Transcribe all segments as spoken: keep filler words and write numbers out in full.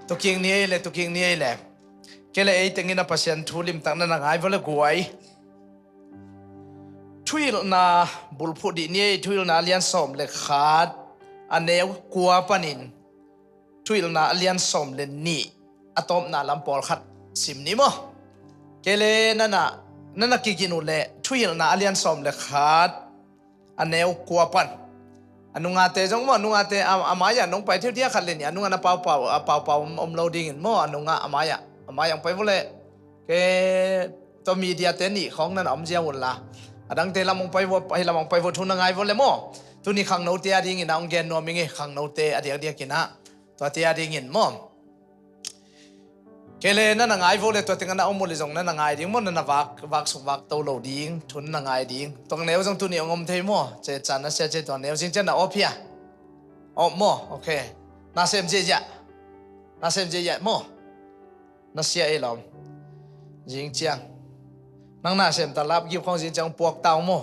Tukik ni ei le, tukik ni ei le. Kei le ei tengin a Pasian thu limtak na na ngai vua le guai. Thuhilhna bulphuh dih ni ei, Thuhilhna a lian sawm le khat, a neu kua panin Thuhilhna a lian sawm le nih a tawpna lam pawlkhat sim ni maw? Kei le na na, na na kigin uh le Thuhilhna a lian sawm le khat, a neu kua pan. A nungate zong maw, a nungate a, a mai-ah nong pai theuthia khat le nih, a nungah na paupau, a paupau om, om lo dingin maw, a nungah a mai-ah, a mai-ah hong pai vua le. Kei tua media te nih khawng na na om ziau unla, a dangte lam hong pai vua, hih lam hong pai vua thu na ngai vua le maw? Tuni khangnote a dingin a hong gen nuam ing ei, khangnote a diakdiakin ah. Tuate a dingin maw? Kei le na na ngai vua le tua tengah na om uh le zong na na ngai ding maw, na na vak, vak suk vak to lo ding, thu na na ngai ding. Tua neu zong tuni hong om thei maw? Cecah na sia cei tua neu zing ciang na awp hia? Awp maw? Ok. Na sem ziahziah. Na sem ziahziah maw? Na sia ei lawm. Zing ciang. Nang na sem ta lap gip khawng zing ciang puak tau maw?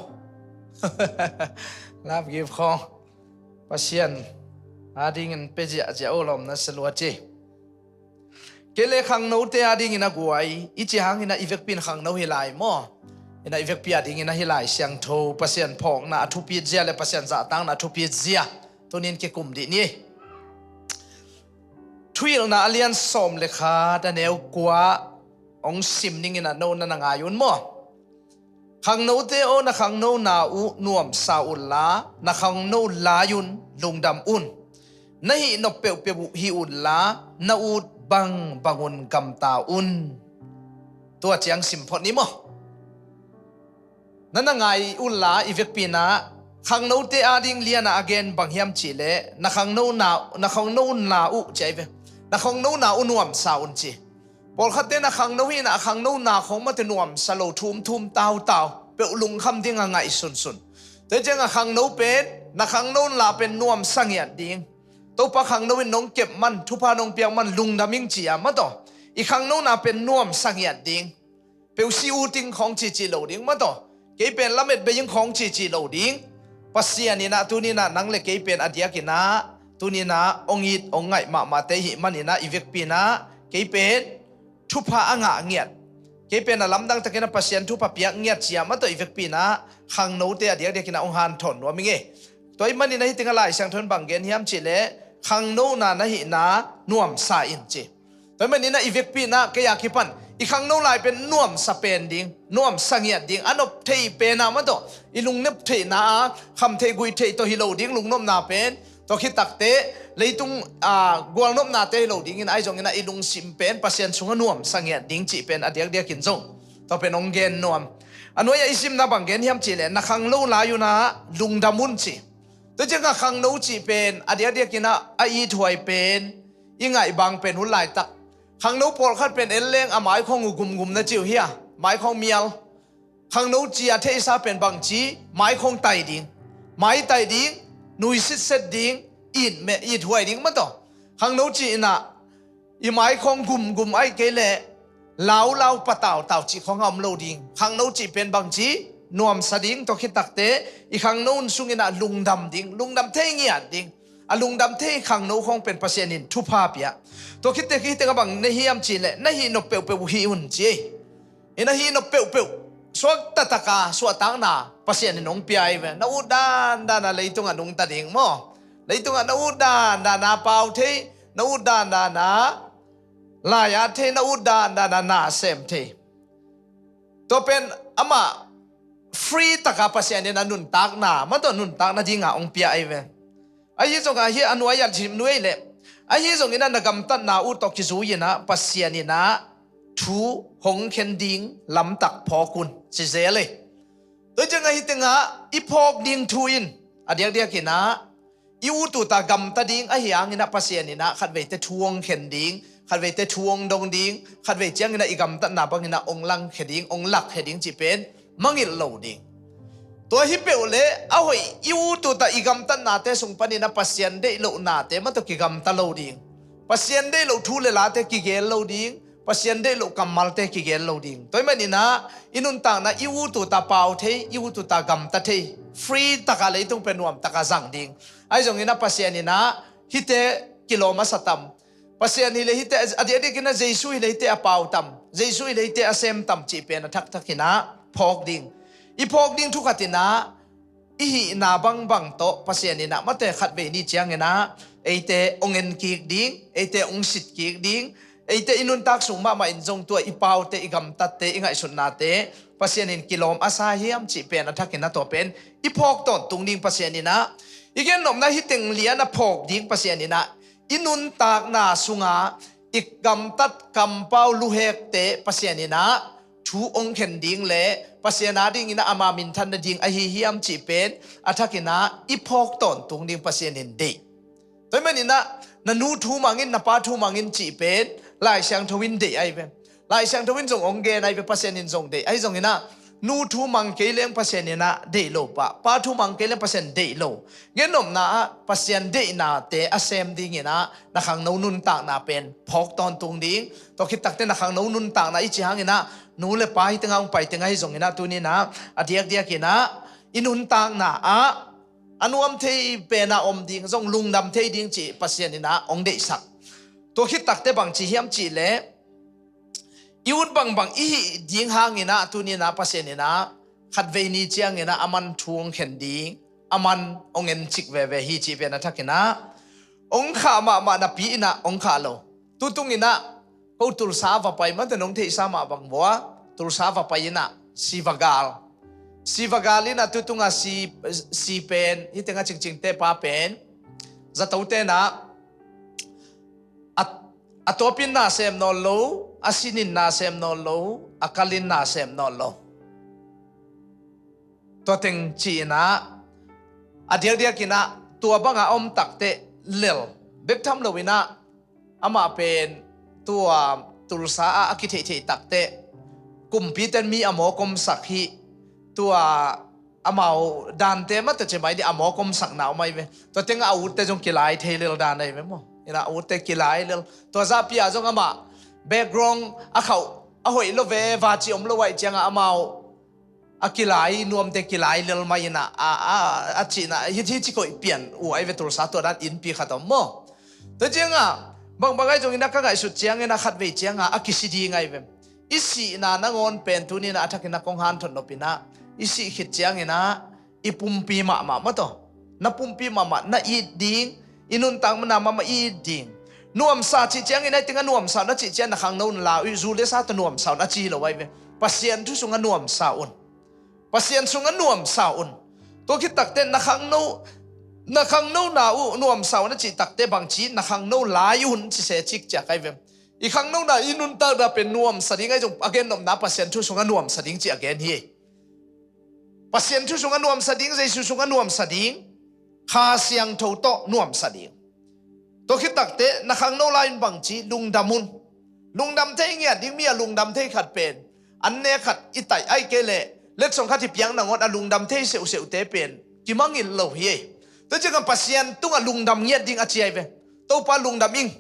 Lap gip khawng. Pasian a dingin pe ziahziah uh lawm na sia lua ci. Kei le khangnote a dingin a guai, i ci hangin ah i vekpi in khangno hi lai maw? Ina i vekpi a dingin a hi lai siangtho, Pasian phawkna a thupit zia le Pasian zahtakna a thupit zia. Tunin kikum dih ni. Thuhilhna a lian sawm le khat a neu kua hong sim ningin ah no na na ngai un maw? Khangnote aw, na khangnona uh nuamsa unla, na khangno lai-un lungdam un. Na hih nop peuhpeuh uh hih unla, na ut bangbang un gamta un. Tua ciang sim phot ni maw? Na na ngai unla i vekpi in ah khangnote a ding lianah a gen bang hiam cihleh, na khangnona, na khangnona uh ci ai ve. Na khangnona uh nuamsa un ci. Pawlkhatte na khangno hi in ah a khangnona khawng mate nuamsa lo, thumthum tautau, peuh lungkham ding a ngaihsunsun. Tua ciang a khangno pen na khangno unla pen nuamsa ngiat ding. Topa khangno in nong kep man, thupha nong piak man lungdam ing ci a mataw, i khangnona pen nuamsa ngiat ding. Peuh si uting khawng cici lo ding mataw, kei pen lamet bei ing khawng cici lo ding. Pasian in ah tunin ah nang le kei pen a diakin ah tunin ah hong it hong ngaih mahmahte i hih manin ah i vekpi in ah kei pen thupha a ngah ngiat, kei pen a lamdang takin ah Pasian thupha piak ngiat ci a mataw i vekpi in ah khangnote a diakdiakin ah hong hanthawn nuam ing ei. Tua ahih manin ah hih tengah Lai Siangtho in bang gen hiam cihleh, khangnona na hihna nuamsa in ci. Tua ahih manin ah i vekpi in ah kei a kipan i khangno lai pen nuamsa pen ding, nuamsa ngiat ding, a nop theih pen ah mataw, i lungnop theihna a kham theih guih theih tawh hi lo ding lungnopna pen. Tua khit takteh leitung a gualnopnate hi lo dingin ahi zongin ah i lungsim pen Pasian sungah nuamsa ngiat ding cih pen a diakdiakin zong tua pen hong gen nuam. A nuai-ah i simna bang gen hiam cihleh, na khangno lai-un ah lungdam un ci. Tua ciang a khangno cih pen a diakdiakin ah a ithuai pen, i ngaihbang pen hun laitak khangno pawlkhat pen en leng a maikhawng uh gumgum na ci uh hia, maikhawng mial. Khangno ci a theihsa pen bangci, maikhawng tai ding, mai tai ding, nui sitset ding, it meh, ithuai ding mataw. Khangno ci in ah i maikhawng gumgum ahih kei leh laulau patautau cih khawng a om lo ding. Khangno cih pen bangci, nuamsa ding, tua khit takteh i khangno sungin ah lungdam ding, lungdam thei ngiat ding. A lungdam thei khangno khawng pen Pasian in thupha pia. Tua khit teh, khit teh a bang na hiam cihleh, na hih nop peuhpeuh uh hih un ci ei. Ina hih nop peuhpeuh suakta taka suahtakna Pasian in hong pia hi ve. Na ut dandan a leitungah nungta ding maw? Leitungah na ut dandan a pau thei, na ut dandan a lai-at thei, na ut dandan a na sem thei. Tua pen amah free taka Pasian in a nuntakna, mataw nuntakna dinga hong pia ahi ve. Ahi zongah hih a nuai-ah sim nuai leh, ahi zongin a na gamtatna uh tawh kizui in ah Pasian in ah thu hong khen ding lamtak phawk un ci zel ei. Tua ciangah hih tengah i phawk ding thu in a diakdiakin ah i ut ut a gamta ding ahi hangin ah Pasian in ah khatveite thu hong khen ding, khatveite thu hong dong ding, khatvei ciangin ah i gamtatna bangin ah hong langkhia ding, hong lakkhia ding cih pen mangngilh lo ding. Tua hi peuh leh a hoih, i ut ut a i gamtatnate sung panin ah Pasian deih lohnate mataw kigamta lo ding. Pasian deih loh thu le late kigel lo ding. Pasian deih loh kammalte kigel lo ding. Tua ahih manin ah i nuntakna i ut ut a pau thei, i ut ut a gamta thei, free taka leitung pen nuam taka zang ding. Ahi zongin ah Pasian in ah hihte kilawm a sa tam. Pasian hi le hite, a diakdiak in ah Jesu hi le hite a pau tam, Jesu hi le hite a sem tam cih pen a thakthak in ah phawk ding. I phawk ding thu khat in ah i hihna bangbang tawh Pasian in ah mate khatvei ni ciangin ah eite hong en kik ding, eite hong sit kik ding, eite i nuntak sung mahmah in zong tua i paute, i gamtatte, i ngaihsutnate Pasian in kilawm a sa hiam cih pen a thak in ah tua pen i phawk tawntung ding Pasian in ah, i gennopna hi teng lian a phawk ding Pasian in ah, i nuntakna sunga i gamtat kampau luhekte Pasian in ah thu hong khen ding le Pasian adingin ah ama minthan nading ahi hiam cih pen a thak in ah i phawk tawntung ding Pasian in deih. Tua ahih manin ah na nu thu mang in, na pa thu mang in cih pen Lai Siangtho in deih ahi ve. Lai Siangtho in zong hong gen ahi ve, Pasian in zong deih. Ahi zongin ah nu thu mang kei leng Pasian in ah deih lo pah, pa thu mang kei leng Pasian deih lo. Gennopna ah Pasian deihnate a sem dingin ah na khangno nuntakna pen phawk tawntung ding. Tua khit takte na khangno nuntakna i cih hangin ah nu le pa hi teng ah hong pai teng ahi zongin ah tuni in ah a diakdiakin ah i nuntakna ah a nuam thei pen a om ding, zong lungdam thei ding cih Pasian in ah hong deihsak. Tua khit takte bang ci hiam cih leh i ut bangbang i hih ding hangin ah tuni in ah Pasian in ah khatvei ni ciangin ah aman thu hong khen ding, aman hong en cik veve hi cih pen a thak in ah hong khah mahmah napi in ah hong khah lo. Tutung in ah ko Tulsa va pai mate nong theihsa mah bang vua, Tulsa va pai in ah si va gal. Si va gal in ah tutung a si, si pen hi teng ah cingcingte pa pen zato ten ah a, a tuapin na sem nawn lo, a sinin na sem nawn lo, a kalin na sem nawn lo. Tua teng ci in ah a diakdiakin ah tua bang a om takte lel bek tham lo in ah amah pen tua Tulsa ah a kitheihtheih takte kumpiten mi a mawk omsak hi. Tua amau dante mate ci mai dih a mawk omsakna om ahi ve. Tua teng ah a utte zong kilai thei lel dan ahi ve maw. In ah a utte kilai lel. Tua zahpi ah zong amah background a khauh a hoih lo ve, vaci om lo ahih ciangah amau a kilai nuamte kilai lel mai in ah a, a, a cihna hih, hih ci koih pian uh ahi ve Tulsa tua dan innpi khat om maw. Tua ciangah bangbang ahi zongin ah ka ngaihsut ciangin ah khatvei ciangah a kisi ding ahi ve. I sihna nangawn pen tuni in ah a thak in ah kong hanthot nop in ah i sih khit ciangin ah i pumpi mahmah maw taw. Na pumpi mahmah, na it ding, i nuntak mana mahmah i it ding. Nuamsa cih ciangin ah i teng ah nuamsa uh na cih ciang na khangno na la uh, zu le sa tawh nuamsa uh na ci hi lo ahi ve. Pasian thu sungah nuamsa un. Pasian sungah nuamsa un. Tua khit takte na khangno, na khangnona uh nuamsa un a cih takte bangci na khangno lai un ci se cik ciak ahi ve. I khangnona i nuntakna pen nuamsa ding ahi zong a gennopna Pasian thu sungah nuamsa ding ci a gen hi. Pasian thu sungah nuamsa ding, Jesu sungah nuamsa ding, Kha Siangtho tawh nuamsa ding. Tua khit takte na khangno lai un bangci lungdam un. Lungdam thei ngiat ding, mi a lungdam thei khat pen an nek khat i taih ahi kei leh letsong khat i piak nangawn a lungdam thei seuhseuhte pen kimangngilh lo hi ei. Tua ciangah Pasian tungah lungdam ngiat ding a ci ahi ve. Topa lungdam ing.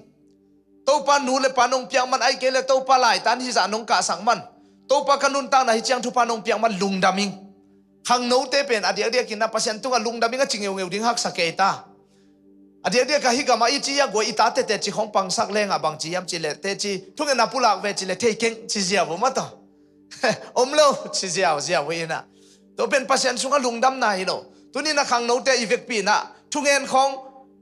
Topa nu le pa nong piak man ahi kei leh Topa laitan hizah nong kahsak man. Topa ka nuntakna hih ciang thupha nong piak man lungdam ing. Khangnote pen a diakdiakin ah Pasian tungah lungdam ing a ci ngeungeu ding haksa kei ta. A diakdiak ah hih gamah i ci a guai i ta tete ci khong pangsak lengah bangci hiam cih leh teci thungetna pulak ve cih leh thei keng ci ziau uh maw taw. Om lo ci ziauziau uh in ah. Tua pen Pasian sungah lungdamna hi lo. Tuni in ah khangnote i vekpi in ah thungen khong,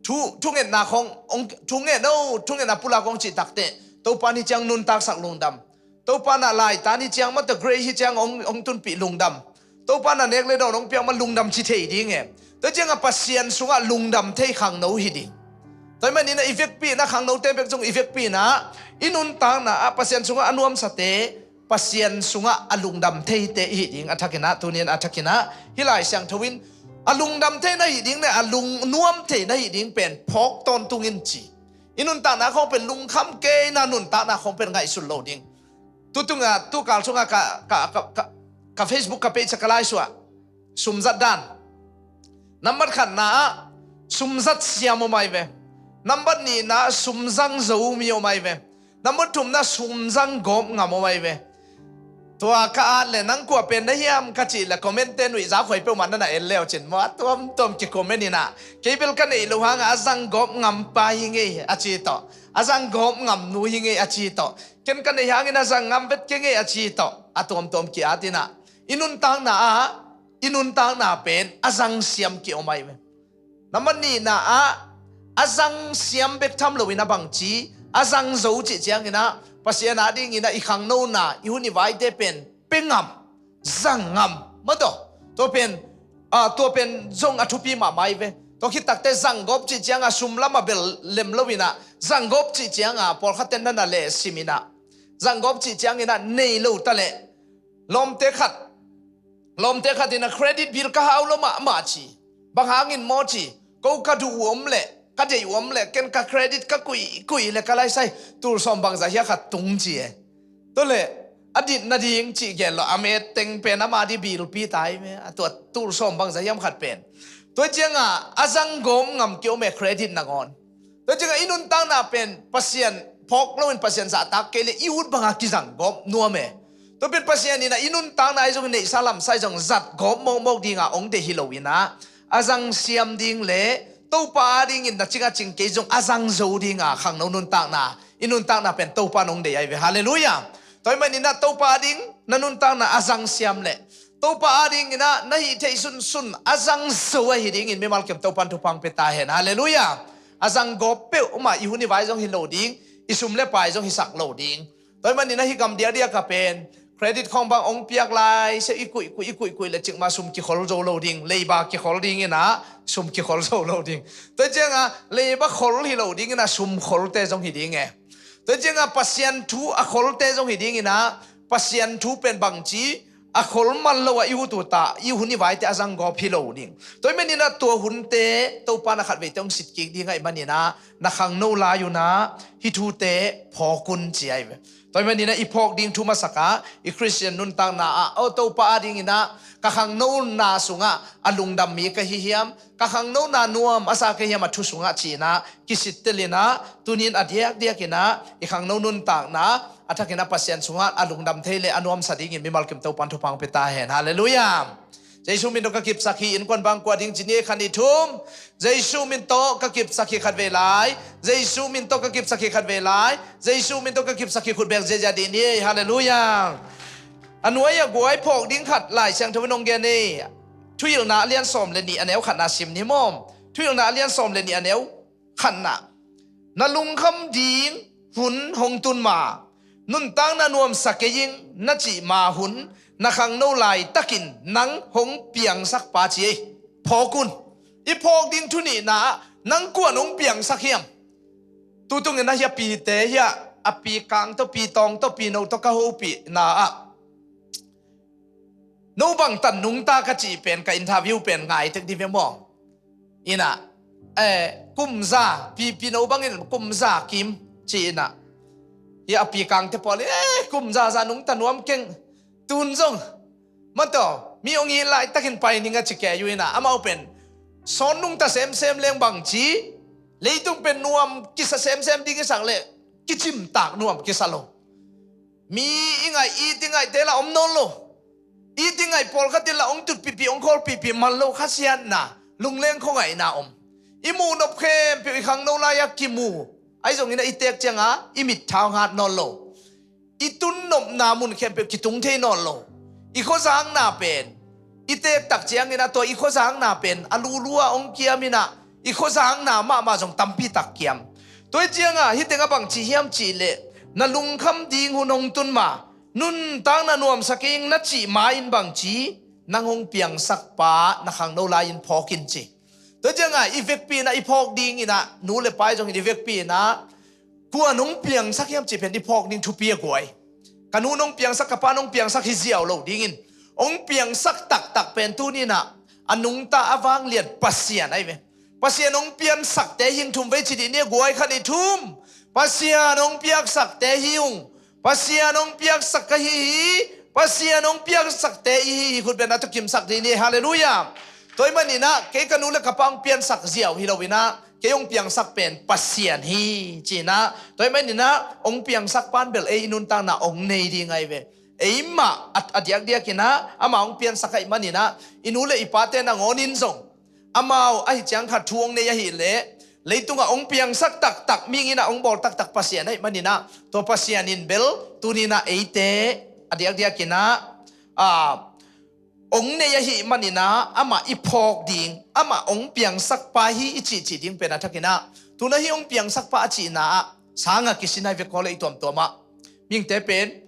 thu, thungetna khong, ong, thungen o, thungetna pulak khong cih takte Topa in hih ciang nuntaksak lungdam. Topa in ah laitan hih ciang maw taw, grace hih ciang hong, hong tunpih lungdam. Topa in ah nek le dawn hong piak man lungdam ci thei ding e. Tua ciangah Pasian sungah lungdam thei khangno hi ding. Tua ahih manin ah i vekpi in ah khangnote bek zong i vekpi in ah i nuntakna ah Pasian sungah a nuamsate Pasian sungah a lungdam theite i hih ding a thak in ah, tuni in a thak in ah hih Lai Siangtho in a lungdam thei na hih ding le a lungnuam thei na hih ding pen phawk tawntung in ci. I nuntakna khawng pen lungkham kei in ah nuntakna khawng pen ngaihsut lo ding. Tutung ah, tukal sungah ka, ka, ka, ka, ka Facebook ka page ah ka laisuah sumzat dan. Nambat khatna ah sumzat siam om ahi ve. Nambat nihna ah sumzang zo mi om ahi ve. Nambat thumna sumzang gawp ngam om ahi ve. Tua ka at le nang kua pen na hiam ka cih le comment te nuihza khuai peuhmah na na en leu cin maw, a tuamtuam ki comment in ah kei bel ka neih loh hangah a zang gawp ngam pa hi ngei a ci tawh. A zanggawp ngamnu hi ngei a ci tawh, ken ka neih hangin a zang ngam vet kei ngei a ci tawh, a tuamtuam ki-at inah i nuntakna ah i nuntakna pen a zangsiam ki-om ahi ve. Nambat nihna ah a zangsiam bek tham loin a bangci, a zangzo cih cianginah Pasian adinginah i khangnona, i hun i vaite pen pe ngam, zang ngam, maw taw. Tua pen, ah, tua pen zong a thupi mahmah ahi ve. Tua khit takte zanggawp cih cianga sum lamah bel lem loinah zanggawp cih cianga pawlkhatte na na lehsiminah zanggawp cih cianginah nei lo ta leh lawmte khat, lawmte khat inah credit bill ka hau lo mahmah ci. Bang hangin maw ci, ko ka duh uh om leh, ka deih uh om leh, ken ka credit ka kuih kuih leh ka laisai tul sawm bangzah hiam khat tung ci e. Tua leh a dit nading cih gen lo, a met teng pen ama di bill pi tai me, a tua tul sawm bangzah hiam khat pen. Tua cianga a zanggawp ngam ki-om e credit nangawn. Tua cianga i nuntakna pen Pasian phawk loin Pasian zahtak kei leh i ut banga kizanggawp nuam e. Tua pen Pasian inah i nuntakna ahi zongin neihsa lamsa ahi zong zatgawp mawkmawk dinga ong deih hi loinah a zangsiam ding le Topa adingin na cing a cing kei zong a zangzo dinga khangno nuntakna, i nuntakna pen Topa nong deih ahi ve. Halleluiah. Tua ahih maninah Topa ading na nuntakna a zangsiam leh Topa adinginah na hih theih sunsun a zangzo ahi dingin mimal kim Topan thupha ong pia ta hen. Halleluiah. A zanggawp peuhmah i hun i vai zong hi lo ding, i sum le pai zong hisak lo ding. Tua ahih maninah hih gam diakdiak ah pen credit khawng bang ong piak lai sia i kuihkuih i kuihkuih le cikmah sum kikhol zo lo ding, leiba kikhol dinginah sum kikhol zo lo ding. Tua cianga leiba khol hi lo dinginah sum kholte zong hi ding e. Tua cianga Pasian thu a kholte zong hi dinginah Pasian thu pen bangci a khol man lo a i ut uh ta, i hun i vaite a zanggawp hi lo ding. Tua ahih maninah tua hunte Topa na khatveite ong sitkik ding ahih maninah na khangno lai unah hih thute phawk un ci ahi ve. Tua ahih maninah i phawk ding thu masakah i Khristian nuntakna ah, aw Topa adinginah ka khangnona sungah a lungdam mi ka hi hiam, ka khangnona nuam a sa ka hi hiam a thu sungah ci-inah kisittelinah tunin a diakdiakinah i khangno nuntakna a thakinah Pasian sungah a lungdam thei le a nuamsa dingin mimal kim Topan thupha ong pia ta hen. Halleluiah. Jesu min tawh ka kipsak hi, innkuan bangkua ding ci ni, khat nih thum. Jesu min tawh ka kipsak hi khatvei lai. Jesu min tawh ka kipsak hi khatvei lai. Jesu min tawh ka kipsak hi khut beng ziazia dih ni. Halleluiah. A nuai-ah guai phawk ding khat Lai Siangtho in ong gen e. Thuhilhna a lian sawm le nih a neu khatna sim ni maw. Thuhilhna a lian sawm le nih a neu khatna. Na lungkham ding hun hong tun ma, nuntakna nuamsa kei ing na cih ma hun na khangno laitakin nang hong piangsak pa ci ei. Phawk un. I phawk ding thu nihna ah nang kuan hong piangsak hiam? Tutung inah hih a pite hih a, a pi kang tawh, pi tawng tawh, pi no tawh ka hopihna ah no bangtan nungta ka cih pen ka interview pen ngai tek dih ve maw. Inah, eh, kum za, pi, pi no bangin kum za kim ci inah. Hih a pi kangte pawl in, eh, kum za za nungta nuam keng. Tun zong, maw taw, mi ong it laitakin pai ning a ci kei uh inah, amau pen sawn nungta semsem leng bangci, leitung pen nuam kisa semsem ding i sak leh kicimtak nuam kisa lo. Mi i ngaih, it i ngaihte lah om nawn lo. It i ngaih pawlkhat in lah ong tutpihpih, ong khawlpihpih man lo, khasiatna, lungleng khuangaihna om. I muh nop khempeuh i khangno lai-a kimu. Ahi zongin a i teek cianga i mit thau ngat nawn lo. I tun nopna mun khempeuh kitung thei nawn lo. I khuazakna pen i teek tak ciangin a tua i khuazakna pen a lulu a ong kiam inah i khuazakna mahmah zong tampi tak kiam. Tua i cianga hih tengah bangci hiam cihleh, na lungkham ding hun hong tun ma, nuntakna nuamsa kei ing na cih ma in bangci, nang hong piangsak pa na khangno lai-in phawk in ci. Tua i cianga i vekpi inah i phawk ding inah nu le pa i zongin i vekpi inah kua nong piangsak hiam cih pen i phawk ding thupi a guai. Ka nu nong piangsak, ka pa nong piangsak hi ziau lo dingin ong piangsak taktak pen tuni inah a nungta a vanglian Pasian ahi ve. Pasian ong piansakte hi ung thum vei ci dih ni a guai, khat nih thum. Pasian ong piaksakte hi ung. Pasian ong piaksak ka hi hi. Pasian ong piaksakte i hi hi khut beng a tawh kimsak dih ni. Halleluiah. Tua ahih maninah kei ka nu le ka pa ong piansak ziau hi lo inah kei ong piangsak pen Pasian hi ci inah. Tua ahih maninah ong piangsak pan bel ei i nuntakna ong nei ding ahi ve. Eimah a, a diakdiak inah amah ong piansak ahih maninah i nu le i pate nangawn in zong amau ahi ciang khat thu ong nei ahileh Leitungah hong piangsak taktak, mihing in ah hong bawl taktak Pasian ahih manin ah, tua Pasian in bel tuni in ah eite a diakdiak in ah, a, hong nei ahih manin ah amah i phawk ding, amah hong piangsakpa hi i cihcih ding pen a thak in ah, tu-in ah hih hong piangsakpa a cihna ah sang a kisin ahi ve, Kawl ei tuamtuam ah. Mihingte pen,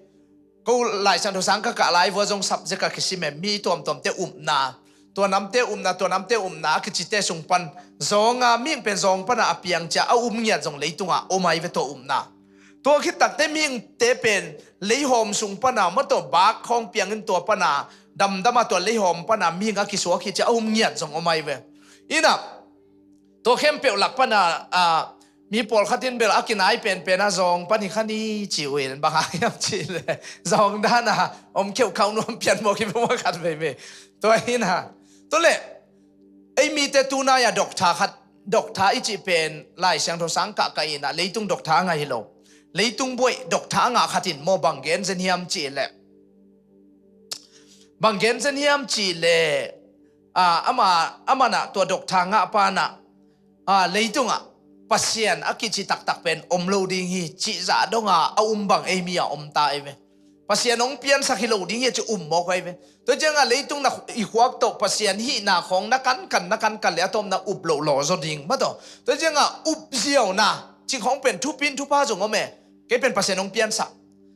ko Lai Siangtho sang ka kah lai vua zong subject a kisim e, mi tuamtuamte upna, tua namte upna, tua namte upna a kicite sung pan zawng a, mihing pen zawng pan a a piang ciang a um ngiat zong leitungah om ahi ve, tua upna. Tua khit takte mihingte pen leihawm sung pan a, maw, tua bak khawng piang in tua pan a damdam a, tua leihawm pan a mihing a kisuak hi ciang a um ngiat zong om ahi ve. In ah, tua khempeuh lak pan a, a, mi pawlkhat in bel a kinai penpen a zawng pan hi kha ni ci uh in, bang hang hiam cih leh zawng dan a om kheuh khauh nuam pian mawk hi, bang khat veivei. Tua hi in ah, tua leh ei mite tu nai a doctor khat, doctor i cih pen Lai Siangtho sang kah kah in ah leitung doctor a ngah hi lo, leitung buaih doctor a ngah khat in maw bang gen zen hiam cih leh, bang gen zen hiam cih leh, a, ama, aman ah tua doctor ngahpa in ah, a, leitungah Pasian a kici taktak pen om lo ding hi cih zah dong a a um bang ei mi ah om ta ahi ve. Pasian hong piansak hi lo ding hi a ci um mawk ahi ve. Tua ciangah leitung na i khuak tawh Pasian hihna khawng na kankan, na kankan leh a tawpna up loh lawh zaw ding, maw, tua. Tua ciangah up ziauna cih khawng pen thupi in thupha zong om e. Kei pen Pasian hong piansak,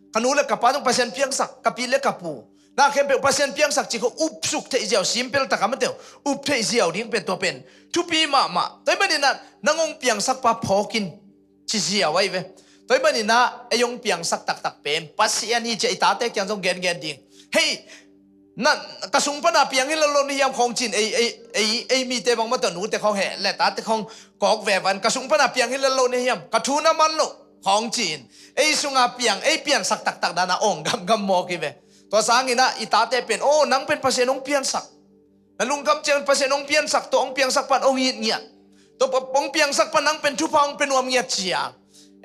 ka nu leh ka pa zong Pasian piangsak, ka pi leh ka pu, na khempeuh Pasian piangsak cih khawng upsuk theih ziau, simple tak a, maw, tua up theih ziau ding pen, tua pen thupi mahmah. Tua ahih manin ah nang hong piangsakpa phawk in ci ziau ahi ve. Tua ahih manin ah ei hong piangsak taktak pen Pasian hi ci a i tate kiang zong gengen ding. Hei, na, ka sung pan a piang hi lo lo na hiam khawng ci in, ei, ei, ei, ei mite bang, maw, tua nute khawng he leh tate khawng kawk ve van, ka sung pan a piang hi lo lo na hiam, ka thu na man lo khawng ci in, ei sung a piang, ei piansak taktak dan a awng gamgam mawk hi ve. Tua sangin ah i tate pen, aw, nang pen Pasian hong piansak, na lungkham ciang Pasian hong piansak, tua hong piangsakpa in hong it ngiat, tua pa, hong piangsakpa in nang pen thupha hong pia nuam ngiat ci a.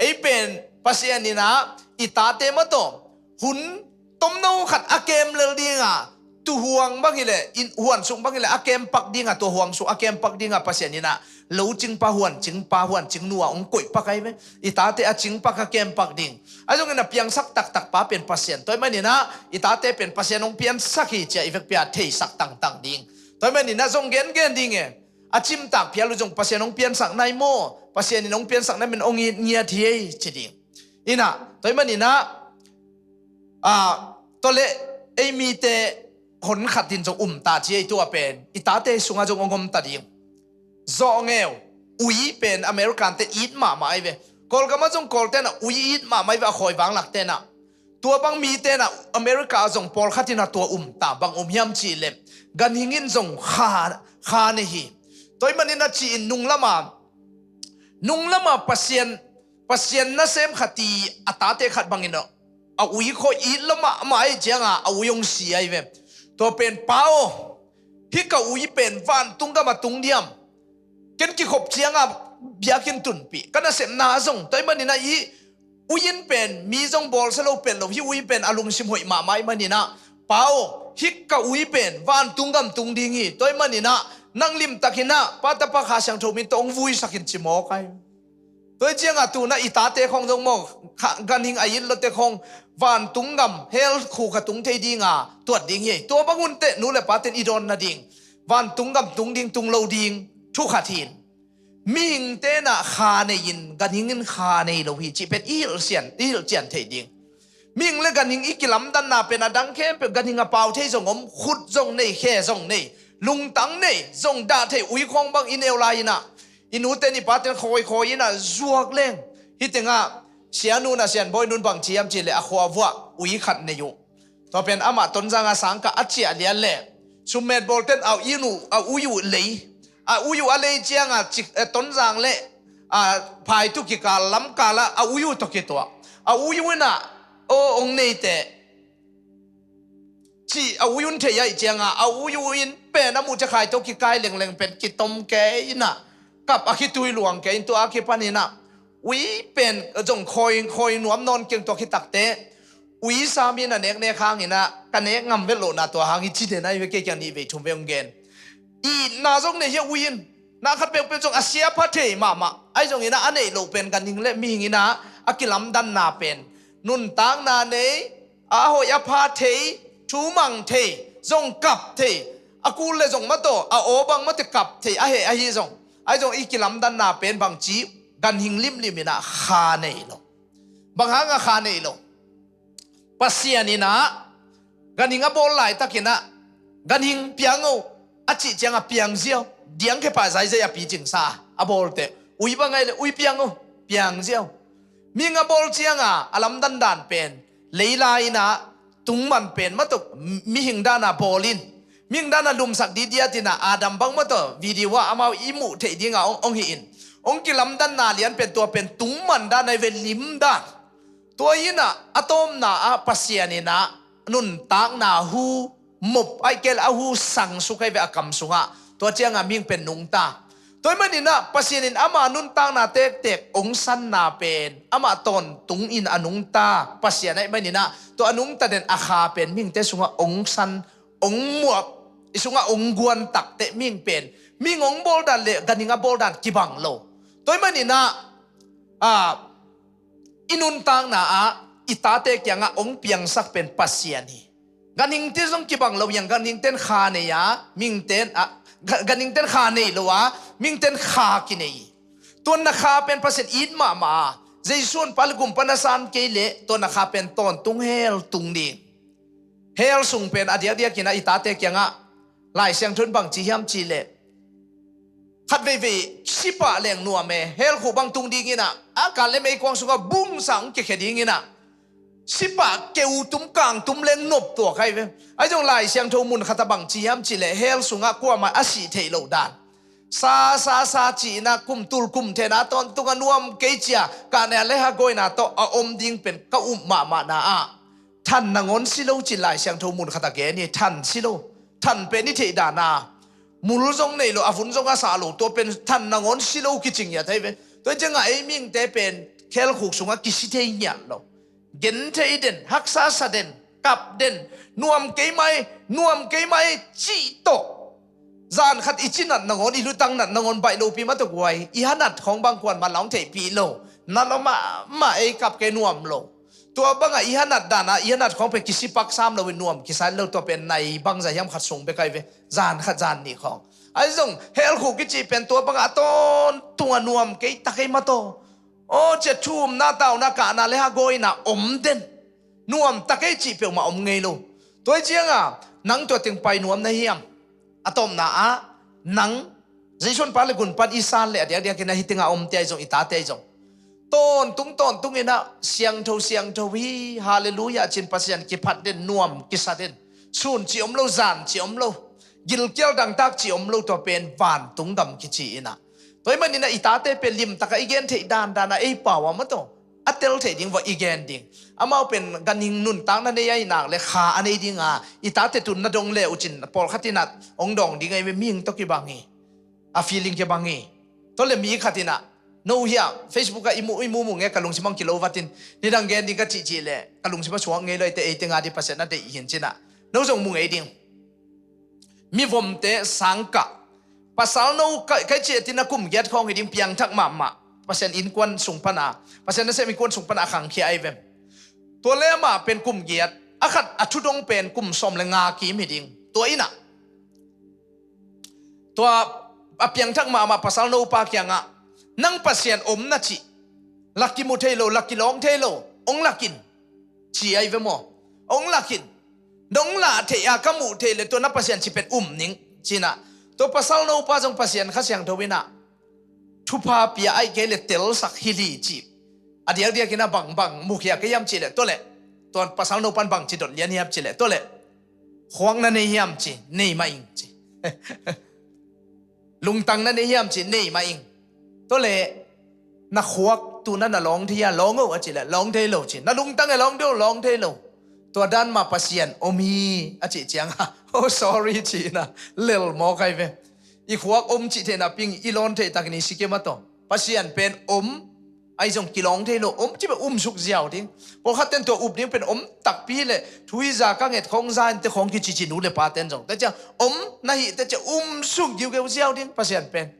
Ei pen Pasian in ah i tate, maw, tua hun tomno khat a kem lel ding a, tu huang bang hi leh, inn huan sung bang hi leh a kem pak ding a, tua huang sung a kem pak ding a Pasian in ah lo cingpa, huan cingpa, huan cingnu a hong koih pak ahi ve. I tate a cingpak, a kem pak ding. Ahi zongin a piangsak taktakpa pen Pasian. Tua ahih manin ah i tate pen Pasian hong piansak hi ci a i vekpi a theisak tangtang ding. Tua ahih manin ah zong gengen ding e. A cimtak phial uh zong Pasian hong piansak nai maw, Pasian in hong piansak nai maw, hong it ngiat hi ei ci ding. In ah, tua ahih manin ah, a, tua leh ei mite hon khat in zong um ta ci ei, tua pen i tate sungah zong hong om ta ding. Zawh ngeu, ui pen American te it mahmah ahi ve. Kawlgam ah zong Kawlte in ah ui it mahmah ahi ve, a khawi vanglakte in ah. Tua bang mite in ah America ah zong pawlkhat in ah tua um ta, bang um hiam cih leh ganhing in zong kha, kha nei hi. Tua ahih manin ah ci in nunglam a, nunglam a Pasian, Pasian nasem khat i a tate khat bangin ah a ui khawi it lua mahmah ahih ciangin a ui hong si ahi ve. Tua pen, Pa aw, hih ka ui pen vantung gam a tung diam? Ken kikhop ciangin biakinn tunpih, ka nasepna zong, tua ahih manin ah hih ui in pen mi zong bawlsia lo pet lo, hih ui pen a lungsim hoih mahmah ahih manin ah, Pa aw, hih ka ui pen vantung gam tung ding hi, tua ahih manin ah nang limtakin ah Pa, Tapa, Kha Siangtho min tawh hong vuisak in, ci mawk ahi. Tua ahih ciangin tu-in ah i tate khawng zong maw, kha, ganhing a it luate khawng vantung gam, hell khuk a tung thei ding a tuat ding hi. Tua bang hun teh nu leh pate in i dawn nading, vantung gam tung ding, tung lo ding thu khat hi in, mihingte in ah kha nei in, ganhing in kha nei lo hi cih pen i hilh cian, i hilh cian theih ding. Mihing leh ganhing i kilamdanna pen a dang khempeuh, ganhing a pau thei zong om, khut zong nei, khe zong nei, lungtang nei, zong dah thei ui khawng bang i neu lai in ah, i nute in, i pate in khawi khawi in ah zuak leng. Hih teng ah Sianu in ah, Sianbawi nu in bang ci hiam cih leh a khua vuah ui khat nei uh. Tua pen amah Tonzang a sang kah a ciah lian leh, summet bawlte in a ui uh, a ui uh lei, a ui uh a lei ciangin cik, eh, Tonzang leh, ah, phaitu kikal lamkal ah a ui uh tawh kituak. A ui uh in ah, aw, hong nei teh, ci a ui un thei ahih ciangin a ui uh in pen a muh ciang khai tawh kikai lengleng pen kitom kei in ah, kap a khitui luang kei in, tua a kipan in ah ui pen zong khawi, khawi nuam nawn keng. Tua khit takteh ui sam in a neknek hangin ah, ka nek ngam vet lohna tua hang hi ci den ahi ve, kei kiang nih vei thum vei hong gen. Itna zong nei hi a ui in. Na khat peuhpeuh zong a sia pha thei mahmah. Ahi zongin ah a neih loh pen ganhing le mihing in ah a kilamdanna pen nuntakna nei, a hoih a pha thei, thu mang thei, zong kap thei, a kul le zong mataw, a aw bang mataw kap thei, a heh ahi zong. Ahi zong i kilamdanna pen bangci ganhing limlim in ah kha nei lo. Bang hang a kha nei lo? Pasian in ah ganhing a bawl laitakin ah ganhing piang o a cih ciangah piang ziau, diangkhia pah zaizai a picingsa a bawlte ui bang ai le ui piang o, piang ziau. Mihing a bawl ciangah a lamdan dan pen leilai in ah tungman pen matuk mihing dan a bawl in, mihing dan a lumsak didiat in ah Adam bang mataw video ah amau i muh theih dingah ong, ong hi in. Ong kilamdanna lian pen tua pen tungman dan ai ve, lim dan. Tua in ah a tawpna ah Pasian in ah nuntakna hu mop ai kel a hu sang suk ai ve a kam sungah. Tua ciangah mihing pen nungta. Tua ahih manin ah Pasian in ama nuntakna tektek ong sanna pen amah tawntung in a nungta Pasian ahih manin ah tua a nungta den a kha pen mihingte sungah ong san, ong muap, i sungah ong guan takteh mihing pen mihing ong bawl dan le ganhing a bawl dan kibang lo. Tua ahih manin ah, ah, i nuntakna ah i tate kiangah ong piangsak pen Pasian hi. Ganhingte zong kibang lo hiang, ganhingten kha nei a, mihingten, ah, ga-, ganhingten kha nei lo a, mihingten kha kinei. Tua na kha pen Pasian it mahmah a, Jesu honpa le gumpa na san kei leh tua na kha pen tawntung hell tung ding. Hell sung pen a diakdiakin ah i tate kiangah Lai Siangtho in bangci hiam cihleh, khat veivei sipah leng nuam e, hell khuk bang tung dingin ah a kal le meikuang sungah bungsa hong kikhia dingin ah sipah keutum kangtum leng nop tuak ai ve. Ahi zong Lai Siangtho mun khat ah bangci hiam cihleh hell sungah kuamah a sih theih loh dan. Sa, sa, sa ci-in ah kum tul kum thena tawntung a nuam kei cia, kahna le hagawina tawh a om ding pen ka up mahmahna ah than nangawn si lo ci Lai Siangtho mun khat a gen hi. Than si lo, than pen i theih dan a mul zong nei lo, a vun zong a sah lo, tua pen than nangawn si lo kici ngiat ai ve. Tua ciangah ei mihingte pen hell khuk sungah kisi thei ngiat lo. Gen thei den, haksa sa den, kap den, nuam kei mai, nuam kei mai cih tawh. Zan khat i ci nat nangawn, i lutang nat nangawn baih lopi mah tawh guai, i hanat khawng bang kuan mah la hong theihpih lo. Nat lo mahmah, ei kap kei nuam lo. Tua bangah i hanat dan a, i hanat khawng pen kisi pak sam lo in nuam kisa lo, tua pen nai bangzah hiam khat sung bek ai ve. Zan khat zan nih khawng. Ahi zong hell khuk kici pen tua bangah a tawntung a nuam kei ta kei mah tawh. Aw cia thumna tauna kahna le hagawina om den. Nuam ta kei cih peuhmah om ngei lo. Tua hi ciangah nang tua teng pai nuam na hiam? A tawpna ah nang Jesu honpa le gumpa i san le a diakdiakin ah hih tengah omte ahi zong, i tate ahi zong tawntung tawntung in ah siangtho siangtho hi, halleluiah cin Pasian kiphat den, nuam kisa den, sun cih om lo, zan cih om lo, gilkial dangtak cih om lo, tua pen vantung gam kici in ah. Tua ahih manin ah i tate pen limtakah i gen theih dandan ah ei pau ah mataw a tel theih ding vawh i gen ding. Amau pen ganhing nuntakna nei ahi nak le kha a nei ding a, i tate tun na dong le uh cin pawlkhat in ah hong dawng ding ahi ve, mihing tawh kibang hi. A feeling kibang hi. Tua le mi khat in ah, no hiah Facebook ah i mu, i mu mu nge ka lungsim ah hong kilo vatin, nidang gen ding ka cihcih le ka lungsim ah suak ngei lo, eite eite nga di Pasian na deih hi in cin ah, no zong mu ngei ding. Mivomte sangkah. Pasal no ka, kai ciatin a kum giat khawng hi ding, piangthak mahmah. Pasian innkuan sung pana, Pasian nasem innkuan sung pana a khangkhia ai vem. Tua le amah pen kum giat, a khat a thudong pen kum sawm le nga kim hi ding. Tua in ah, tua a piangthak mahmah pasal nopa kiangah, nang Pasian om na cih, lak kimu thei lo, lak kilawng thei lo, hong lakin. Ci ai ve maw? Hong lakin. Nong lah theih a ka muh theih le tua na Pasian cih pen um ning. Ci in ah, tua pasal nopa zong Pasian Kha Siangtho in ah thupha pia ai kei le telsak hi li ci. A diakdiakin ah bang bang mukhia kei hiam cih le, tua le, tua pasal nopan bang ci dot lian hiam cih le, tua le, khuak na nei hiam ci, nei mah ing ci. Lungtang na nei hiam ci, nei mah ing. Tua le, na khuak tu na na lawng thei hia, lawng o a cih le, lawng thei lo ci. Na lungtang e lawng thei lo, lawng thei lo. Tua dan mah Pasian om hi a cih ciangah, oh sorry ci in ah lel mawk ai ve. I khuak om cih theihna ping i lawn theih takin i si kei mah tawh. Pasian pen om, ahi zong kilawng thei lo, om cih pen um suk ziau ding. Pawlkhat ten tua up ding pen om takpi le, thuiza ka nget khawng za in te khawng kici ci nu le pa ten zong. Te ciang om na hih te ciang um suk giugeu ziau ding Pasian pen.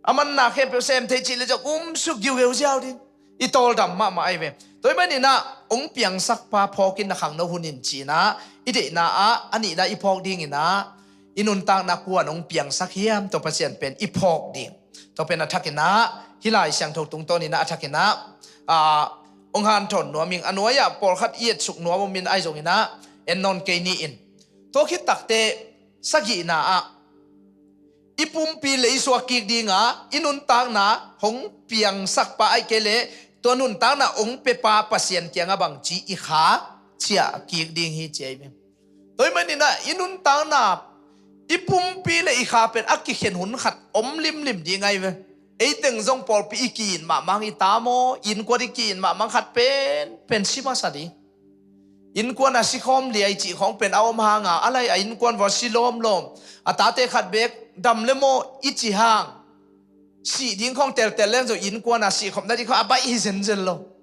a manna khempeuh sem thei cih le zong um suk giugeu ziau ding. I tawldam mahmah ahi ve. Tua ahih manin ah hong piangsakpa phawkin na khangno hun in ci-in ah i deihna ah a nihna i phawk dingin ah i nuntakna kua'n hong piangsak hiam, tua Pasian pen i phawk ding. Tua pen a thakin ah hih Lai Siangtho tungtawnin ah a thakin ah, aa, hong hanthawn nuam ing. A nuai-ah pawlkhat i etsuk nuam om in ahi zongin ah en nawn kei ni in. Tua khit takteh sagihna ah i pumpi leisuak kik ding a, i nuntakna hong piangsakpa ahih kei leh tua nuntakna hong piapa Pasian kiangah bangci i kha ciah kik ding hi ci ahi ve. Tua ahih manin ah i nuntakna, i pumpi le i kha pen a kikhen hun khat om limlim ding ahi ve. Ei teng zong pawlpi i ki-it mahmah hang, i ta maw, innkuan i ki-it mahmah hang, khat penpen si masa ding. Innkuan a sikhawm liai cih khawng pen a om hang a, a lai a innkuan vua si lawmlawm. A tate khat beek dam le maw i ci hang, sih ding khawng teltel leng zong innkuan a sihkhopna ding khawng a baih hi zenzen lo.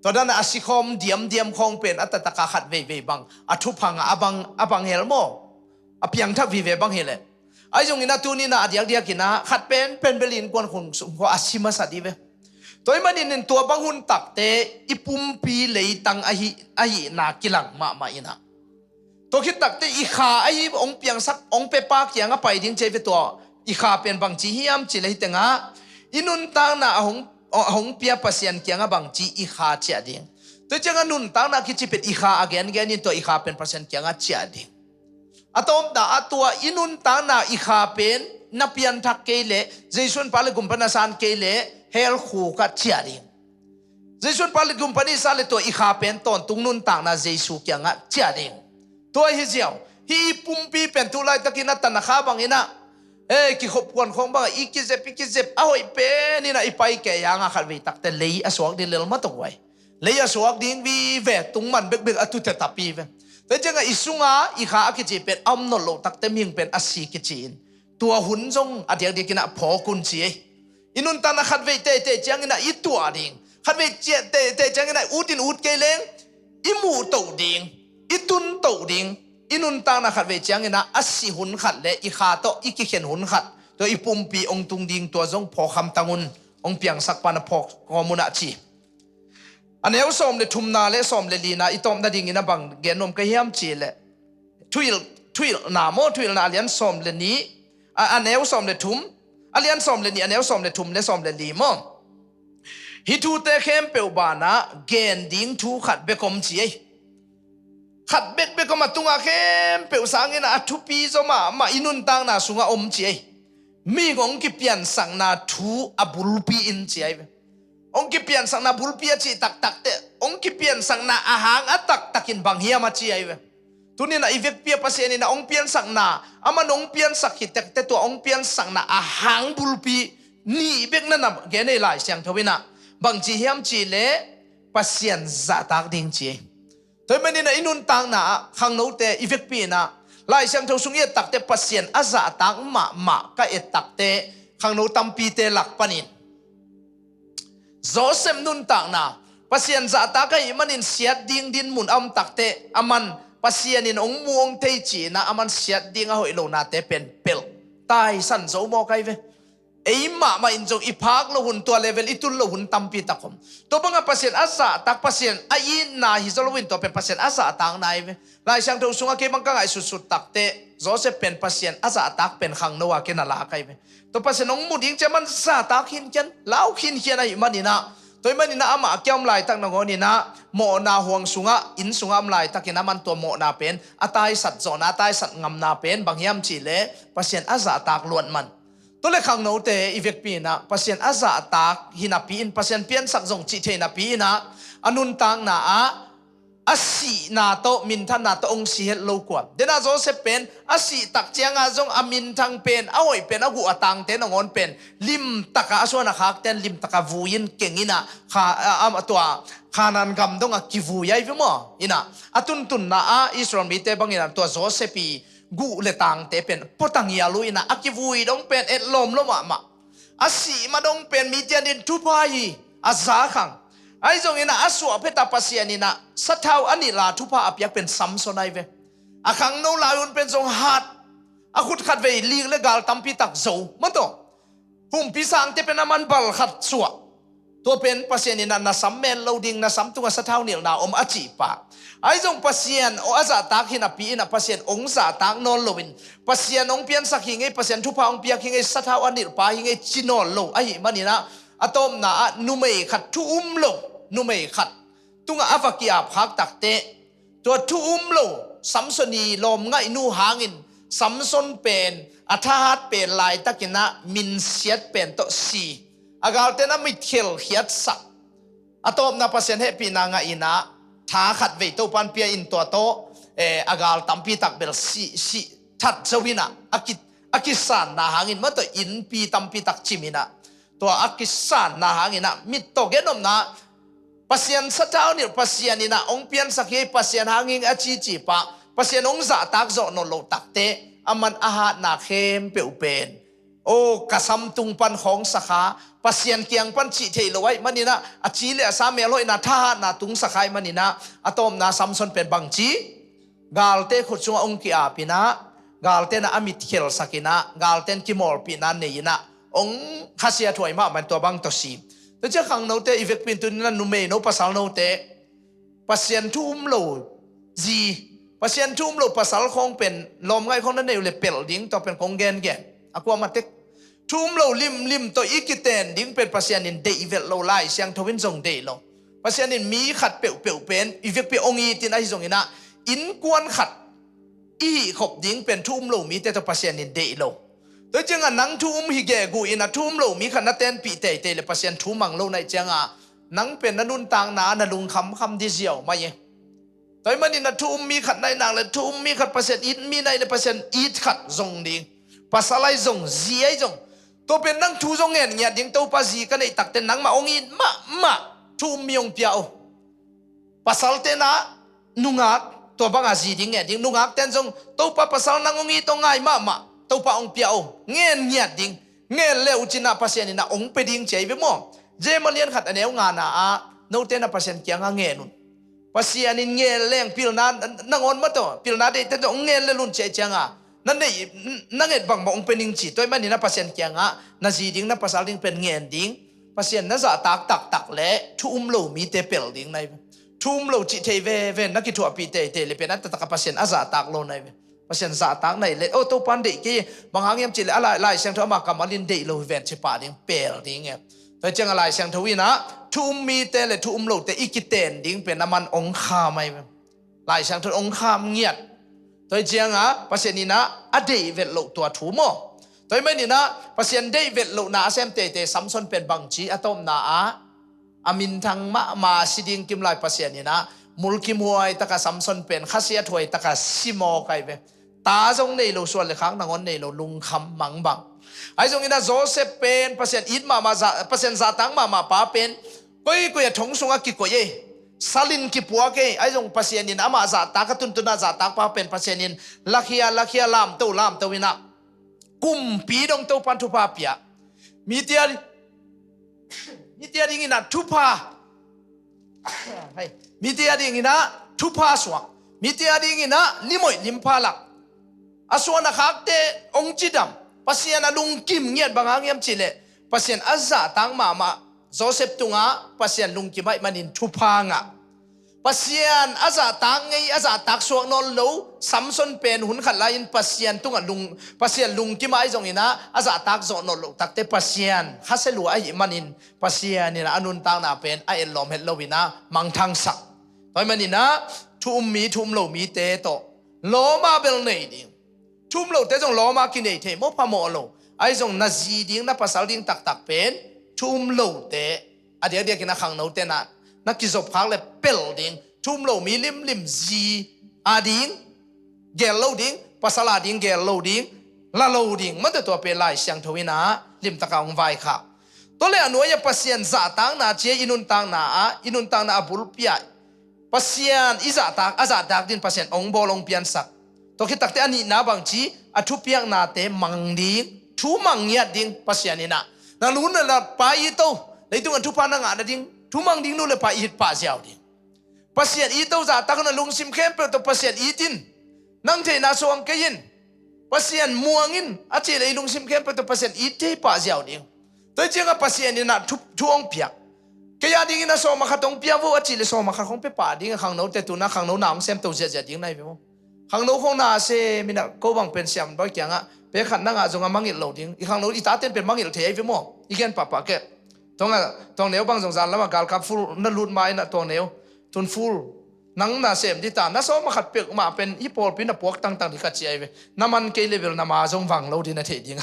Tua dan a sikhawm diamdiam khawng pen a taktak a khat veivei bang a thupha ngah a bang, a bang hel maw, a piangthak vive bang hi leh. Ahi zongin ah tuni-in ah a diakdiakin ah khat penpen bel innkuan khung sung khawng a si masa dih ve. Tua ahih manin in tua bang hun takteh i pumpi leitang ahi, ahihna kilang mahmah in ah, tua khit takteh i kha ahi hong piangsak, hong piapa kiangah pai ding ci ahi ve. Tua i kha pen bangci hiam cih leh hih tengah i nuntakna a hong, a hong pia Pasian kiangah bangci i kha ciah ding. Tua ciangah nuntakna kici pen i kha a gengen in tua i kha pen Pasian kiangah ciah ding. A tawpna ah tua i nuntakna i kha pen na pianthak kei leh, Jesu in Pa le Gumpa na san kei leh hell khuk ah ciah ding. Jesu in Pa le Gumpa na san leh tua i kha pen tawntung nuntakna Jesu kiangah ciah ding. Tua hi ziau. Hih i pumpi pen tu laitakin a tanakha bangin ah, eh, kikhop kuan khawng bangah i kizep, i kizep a hoih pen in ah i pai kei hang a khat vei takteh lei a suak ding lel mah tuk vai. Lei a suak ding vive, tung man bekbek a tute tapi ve. Tua ciangah i sungah i kha a kici pen a om nawn loh takteh mihing pen a si kici in, tua hun zong a diakdiakin ah phawk un ci ei. I nuntakna khat vei teitei ciangin ah i tuah ding. Khat vei teitei ciangin ah ut in ut kei leng i muh toh ding, i tun toh ding. I nuntakna khat vei ciangin ah a si hun khat le i kha tawh i kikhen hun khat, tua i pumpi hong tung ding, tua zong phawk hamtang un, hong piangsakpa na phawk kawm un ah ci. A neu sawm le thumna le sawm le lina i tawpna dingin a bang gen nuam ka hiam cih leh, thuhilh, thuhilhna maw, thuhilhna a lian sawm le nih, a, a neu sawm le thum, a lian sawm le nih, a neu sawm le thum le sawm le li maw. Hih thute khempeuh banah gen ding thu khat bek om ci ei. Khat bekbek om, a tungah khempeuh sangin a thupi zaw mahmah i nuntakna sungah om ci ei. Mihing hong kipiansakna thu a bulpi in ci ahi ve. Hong kipiansakna bulpi a cih taktakteh, hong kipiansakna a hang a taktakin bang hiam a ci ahi ve. Tuni-in ah i vekpi a Pasian in ah hong piansakna, aman hong piansak khit takteh tua hong piansakna a hang bulpi nih bek na na gen ei Lai Siangtho in ah. Bangci hiam cih leh Pasian zahtak ding ci ei. Tua ahih manin ah i nuntakna ah khangnote i vekpi in ah Lai Siangtho sung i et takteh Pasian a zahtak mahmah ka et takteh khangno tampite lak panin Joseph nuntakna, Pasian zahtak ahih manin siat ding dinmun a om takteh aman Pasian in hong mu hong thei ci-in ah aman siat ding a hoih lonate pen pelh, taisan zo mawk ahi ve. Ei mahmah in zong i phak loh hun, tua level i tun loh hun tampi tak om. Tua bangah Pasian a zahtak, Pasian a itna hi zaw loin tua pen Pasian a zahtakna ahi ve. Lai Siangtho sungah kei bang ka ngaihsutsut takteh Joseph pen Pasian a zahtak pen khangno a kei na lak ahi ve. Tua Pasian hong mu ding ciang aman zahtak khinkhian, lau khinkhian ahih manin ah, tua ahih manin ah amah a kia om laitak nangawnin ah mawhna huang sungah, inn sungah om laitakin aman tua mawhna pen a taisat zawhna, a taisat ngamna pen bang hiam cih leh Pasian a zahtak luat man. Tua leh khangnote i vekpi in ah Pasian a zahtak hi napi in, Pasian piansak zong cih thei napi in ah a nuntakna ah a sihna tawh, minthanna tawh hong si het lo kua. Dena Joseph pen a sih tak ciangah zong a minthang pen, a hoih pen, a guh a tangte nangawn pen limtakah a suan a khakten limtakah vui in keng in ah kha, a, a, tua Khanaan gam dongah kivui ahi ve maw. In ah a tuntunna ah Israel mite bangin ah tua Joseph i guh le tangte pen pua tanghial uh in ah a kivui dong pen etlawm lo mahmah. A sih ma dong pen mite adingin thupha hi, a za khang. Ahi zongin ah a suahphet a Pasian in ah sathau a nilh a thupha a piak pen Samson ahi ve. A khangno lai hun pen zong hat, a khut khat vei lik le gal tampi tak zo, maw taw. Humpi sangte pen a man bal khat suah. Tua pen Pasian in ah na sam men lo ding, na sam tungah sathau nilhna om a cih pah. Ahi zong Pasian aw a zahtak hi napi in ah Pasian hong zahtak nawn loin Pasian hong piansak hi ngei, Pasian thupha hong piak hi ngei, sathau a nilhpa hi ngei ci nawn lo ahih manin ah a tawpna ah numei khat thu um lo, numei khat tungah a va ki-ap khak takteh tua thu um lo Samson i lawm ngaihnu hangin Samson pen a thahat pen laitakin ah minsiat pen tawh si, a galte na mitkhial khiatsak. A tawpna Pasian hehpihna ngah in ah tha khat vei Topan pia in tua tawh, eh, a gal tampi tak bel si, si that zo in ah a ki, a kisanna hangin mah tawh innpi tampi tak cim in ah tua a kisanna hangin ah mit tawh gen omna Pasian sathau nilh, Pasian in ah hong piansak hi, Pasian hang hi a cici pah, Pasian hong zahtak zawh nawn loh takteh a man a hatna khempeuh pen aw ka sam tung pan khawngsak a, Pasian kiang pan cih theih loh ahih manin ah a ci le a sa melhoihna thahatna tungsak ahih manin ah a tawpna Samson pen bangci galte khut sungah hong ki-ap in ah galte na a mitkhialsak in ah galte in kimawlpihna nei in ah hong khasiathuai mahmah in tua bang tawh si. Tua ciang khangnote i vekpi in tuni in ah numeino pasalnote Pasian thu um lo zi, Pasian thu um lo pasal khawng pen lawmngaih khawng na neih uh le pelh ding, tua pen kong gengen a kuamah tek. Thu um lo limlim tawh i kiten ding pen Pasian in deih velh lo, Lai Siangtho in zong deih lo. Pasian in mi khat peuhpeuh pen i vekpi hong it in ahi zongin ah innkuan khat i hih khop ding pen thu um lo mite tawh Pasian in deih lo. Tua ciangah nang thu um hi gegu in ah thu um lo mi khat na tenpih teitei le Pasian thu mang lo na hih ciangah nang pen na nuntakna ah na lungkhamkham di ziau mah e. Tua ahih manin ah thu um mi khat na hih nak le thu um mi khat Pasian it mi na hih le Pasian it khat zong ding. Pasal ahi zong, zi ahi zong. Tua pen nang thu zong ngen ngiat ding, Topa zi ka neih takteh nangmah hong it mahmah thu um mi hong pia uh. Pasalte na nungak tua banga zi ding ngen ding, nungakte in zong Topa pasal nang hong it hong ngai mahmah Topa hong pia uh, ngen ngiat ding. Ngen le uh cin ah Pasian in ah hong pia ding ci ahi ve maw? Jeremiah lian khat a neu ngana ah note na Pasian kiangah ngen un. Pasian in ngen leng pilna nangawn mah tawh pilna deihte tawh hong ngen le lun ci ahi ciangah na neih na nget bangmah hong pia ning ci. Tua ahih manin ah Pasian kiangah na zi ding na pasal ding pen ngen ding. Pasian na zahtak taktak le thu um lo mite pelh ding na hi ve. Thu um lo cih thei veve na kithuahpih teitei le pen a taktak a Pasian a zahtak lo na hi ve. Pasian zahtak na hi le, oh, Topan deih kei, bang hang hiam cih le a Lai, Lai Siangtho ama kammal in deih lo hi ven ci pah ding, pelh ding e. Tua ciangah Lai Siangtho in ah thu um mite le thu um lote i kiten ding pen a man hong kham ahi ve. Lai Siangtho in hong kham ngiat. Tua hi ciangah Pasian in ah a deih velh loh tua thu maw? Tua ahih manin ah Pasian deih velh lohna a sem teitei Samson pen bangci a tawpna ah a minthang mahmah si ding kim lai Pasian in ah mulkimhuai takah Samson pen khasiathuai takah si mawk ahi ve. Ta zong nei lo, suan le khak nangawn nei lo, lungkham mangbang. Ahi zongin ah Joseph pen Pasian it mahmah, Pasian zahtak mahmah pa pen koikoi a thong sungah kikoih ei. Salin kipuak ei. Ahi zong Pasian in amah zahtak a tuntun a zahtak pa pen Pasian in lakhia lakhia lamto lamto in ah kumpi dong Topan thupha pia. Mite a, mite a dingin ah thupha, hai, mite a dingin ah thupha suak, mite a dingin ah limoih limpha lak. A suan a khakte hong cidam. Pasian a lungkim ngiat bang hang hiam cih leh Pasian a zahtak mahmah Joseph tungah Pasian lungkim ahih manin thupha ngah. Pasian a zahtak ngei, a zahtak suak nawn lo Samson pen hun khat lai-in Pasian tungah lung, Pasian lungkim ahi zongin ah a zahtak zawh nawn loh takte Pasian khasia lua ahih manin Pasian in ah a nuntakna pen a etlawm het loin ah mangthangsak. Tua ahih manin ah thu um mi, thu um lo mite tawh lawma bel nei ding. Thu um lote zong lawma kinei thei maw, phamawh lo. Ahi zong na zi ding, na pasal ding taktak pen thu um lote, a diakdiakin a khangnote na, na kizop khak le pelh ding. Thu um lo mi limlim zi a ding gel lo ding, pasal a ding gel lo ding, la lo ding. Mate tua pen Lai Siangtho in ah limtaka hong vaikhak. Tua le a nuai-ah Pasian zahtakna ci-a i nuntakna ah, i nuntakna a bulpi-ah Pasian i zahtak, a zahtak din Pasian hong bawl hong piansak. Tua khit takte a nihna bangci, a thupiaknate mang ding, thu mang ngiat ding Pasian in ah. Na nu na pa it o, leitung a thupha na ngah nading thu mang ding nu le pa it pah ziau ding. Pasian it o, zahtak na lungsim khempeuh tawh Pasian it in. Nang theihna suang kei in. Pasian muang in a cih leh i lungsim khempeuh tawh Pasian it thei pah ziau ding. Tua hi ciangah Pasian in ah thu, thu hong piak. Kei a dingin ah sawm a khat hong pia vo a cih leh sawm a khat khawng pia pah ding a, khangnote tu-in ah khangno na hong semto ziahziah ding na hi ve maw. Khangno khawng na sem in ah ko bang pen siam bawi kiangah pek khat na ngah zongah mangngilh lo ding. I khangno i taten pen mangngilh thei ahi ve maw. I gen pahpah kei. Tuang a, tuangneu bang zong zan lamah galkap full na lut ma in ah tuangneu, tun full nang na sem ding ta, na sawm a khat peuhmah pen hih pawlpi na puak tangtang ding ka ci ahi ve. Na man kei leh bel na ma zong vang lo ding na theih ding.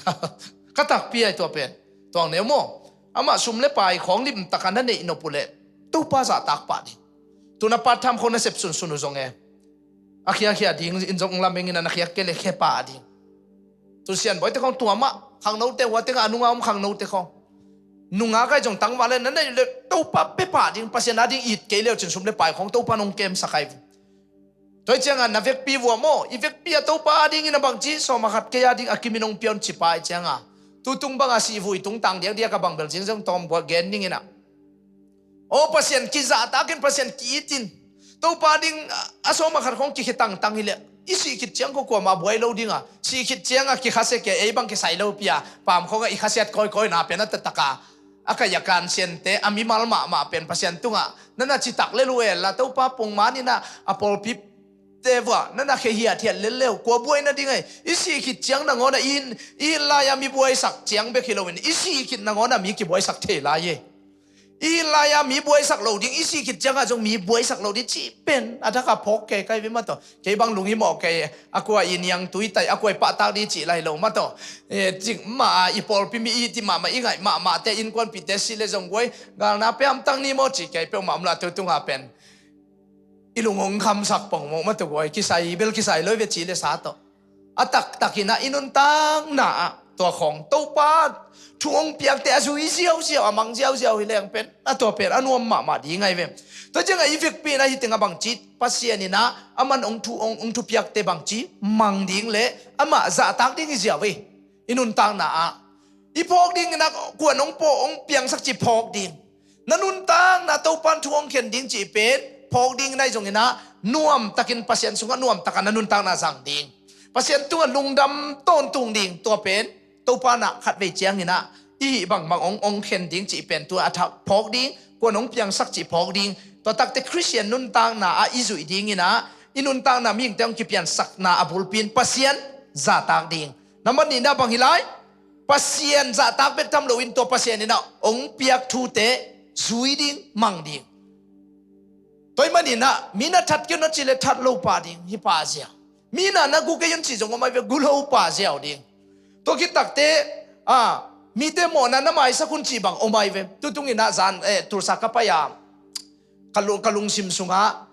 Ka takpi ahi tua pen. Tuangneu maw. Amah sum le pai khawng limtak a na neih nop uh leh Topa zahtak pah ding. Tu-in ah part time khawng na sep sunsun uh zong e. A khiakhia ding in zong lameng in ah na khiak kei leh khia pah ding. Tu sianbawite khawng tua mah, khangnote hua tengah a nunga om khangnote khawng. Nungak ahi zong tangval leh na neih leh Topa pia pah ding, Pasian a ding it kei leh uh cin sum le pai khawng Topa in hong kemsak ahi ve. Tua hi ciangah na vekpi vua maw, i vekpi a Topa a dingin a bangci, sawm a khat kei a ding a kimin hong pia un ci pah hi ciangah. Tutung bangah sihvui tungtang diakdiak a bang bel zing zong tawm bua gen ning in ah. Aw Pasian kizahtak in, Pasian ki-it in. Topa ding a, a sawm a khat khawng kikhia tangtang hi leh i sih khit ciang khawng kuamah buai lo ding a. Sih khit ciangah kikhasia kei, ei bang kisai lo pi a. Paam khawngah i khasiat kawikawi na pen a taktak a. A kaih a kan siante, a mimal mahmah pen Pasian tungah na na citak lel uh e la, Topa pongman in ah a pawlpi te vua na na khia hiathiat lel leu, kua buai nading ahi. I sih khit ciang nangawn ah i hin, i hin lai-a mi buaisak ciang bek hi loin, i sih khit nangawn ah mi kibuaisak thei lai e. I hin lai-a mi buaisak lo ding, i sih khit ciangah zong mi buaisak lo ding cih pen a thak a phawk kei ka hi ve maw taw. Kei bang lunghimawh kei, a kua i niangtui tai, a kua i pahtak ding cih lai lo maw taw. E, cik mah a i pawlpi mi i it mahmah, i ngaih mahmahte, innkuanpihte si leh zong guai, galna pia hamtang ni maw cih kei peuhmah om la, tu tungah pen i lung hong khamsak pongmawk maw taw guai, kisai bel kisai lo hi ve cih leh sa tawh. A taktak in ah i nuntakna ah tua khawng Topa thu hong piakte a zui ziauziau, a mang ziauziau hi leng pen a tua pen a nuam mahmah ding ahi ve. Tua ciangah i vekpi in ah hih teng a bangci, Pasian in ah aman hong thu, hong, hong thupiakte bangci mang ding leh amah zahtak ding hi ziau hi. I nuntakna ah i phawk ding in ah kuan hong pawh, hong piangsak cih phawk ding. Na nuntakna Topa in thu hong khen ding cih pen phawk ding in ah, ahi zongin ah nuamtakin Pasian sungah nuamtakin na nuntakna zang ding. Pasian tungah lungdam tawntung ding, tua pen Topa in ah khatvei ciangin ah i hih bangbang hong, hong khen ding cih pen tua a thak phawk ding, kuan hong piangsak cih phawk ding. Tua takte Khristian nuntakna ah i zuih dingin ah i nuntakna mihingte hong kipiansakna a bulpi in Pasian zahtak ding. Nambat nihna bang hi lai? Pasian zahtak bek tham loin tua Pasian in ah hong piak thute zui ding, mang ding. Tua ahih manin ah mi na that kei un a cih leh that lo pah ding, hi pah ziau. Mi na na gu kei un cih zong om ahi ve, gu lo pah ziau ding. Tua khit takte, a, mite mawhna na maisak un cih bang om ahi ve. Tutungin ah zan, eh, Tulsa ka pai a, ka lu-, ka lungsim sungah